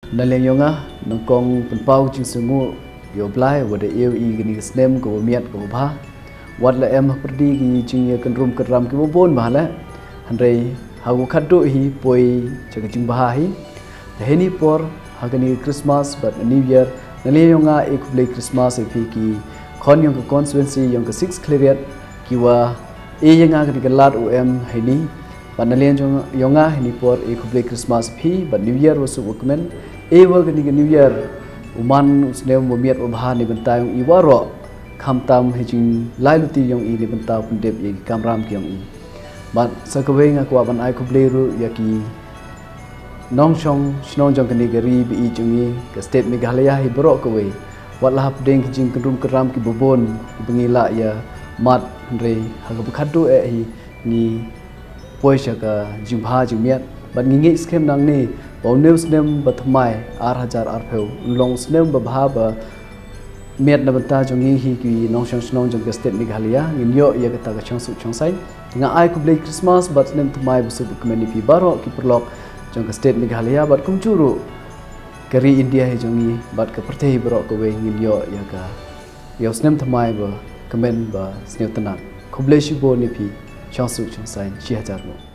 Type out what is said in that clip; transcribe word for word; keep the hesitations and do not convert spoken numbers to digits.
Na liang yong nga, nyngkong pynpaw ka jingsngewnguh ïa u Blei, wat la ïoh i kane ka snem kaba miat kaba bha. Wat la em hapyrdi ki jingïakynrum kynram kiba bun bha leh. Hynrei ha kaba khatduh hi poi sha ka jingbha hi. Te ha kane ka por, ha kane ka Christmas bad New Year, na liang yong nga e khublei Christmas ïa phi ki khon yong ka constituency yong ka six Khliehriat, kiwa e ïa nga kane ka lad u em ha kane. Bad na liang yong, yong nga ha kane ka por e khublei Christmas ïa phi bad New Year wa suk wa kmen. E wa kane ka New Year u man u snem wa miat wa bha na bynta yong i waroh, khamtam ha jinglai luti yong i na bynta pyndep ïa ki kamram ki yong i. Bad sa kawei nga kwah ban ai khublei ruh ïa ki nongshong shnong jong kane ka ri ba ïeit jong i, ka state Meghalaya hi baroh kawei. Wat la hapdeng ki jingkynrum kynram kiba bun kiba ngi la ïa mad, hynrei ha kaba khatduh eh hi ngi poi sha ka jingbha jingmiat. Bad ngi ngeit skhem nangne ba une u snem ba thymmai, ar hajar arphew, un long u snem ba bha ba miat na bynta jong ngi hi ki nongshong shnong jong ka state Meghalaya. Ngin ïoh ïa kata ka shongsuk shongsaiñ. Nga ai khublei Christmas bad snem thymmai ba suk ba kmen ïa phi baroh ki paralok jong ka state Meghalaya bad kumjuh ruh ka ri India hi jong ngi bad ka pyrthei baroh kawei. Ngin ïoh ïa ka, ïa u snem thymmai ba kmen ba sniew tynnad. Khublei shibun ïa phi, shongsuk shongsaiñ, shi hajar nguh.